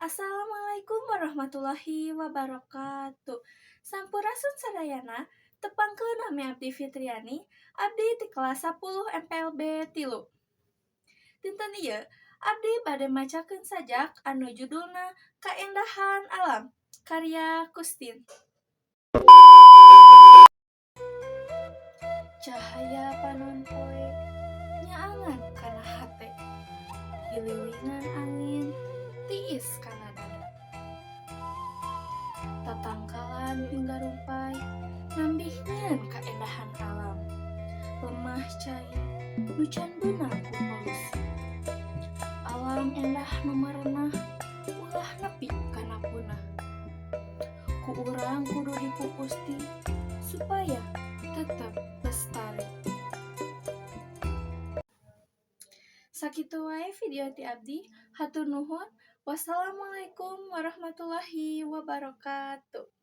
Assalamualaikum warahmatullahi wabarakatuh. Sampurasun sadayana, tepangkeun nami abdi Fitriani, abdi ti kelas 10 MPLB 3. Dinten ieu abdi bade macakeun sajak anu judulna Kaendahan Alam karya Kustin. Cahaya panon poe nyaangan kana hate, giliwingan angin tiis kana dada. Tatangkalan hingga rumpai nambih nyieun kaendahan alam. Lemah cai nu can beunang ku polusi. Alam endah nu marenah ulah nepi kana punah. Ku urang kudu dipupusti supaya tetep lestari. Sakitu wae video ti abdi, hatur nuhun. Wassalamualaikum warahmatullahi wabarakatuh.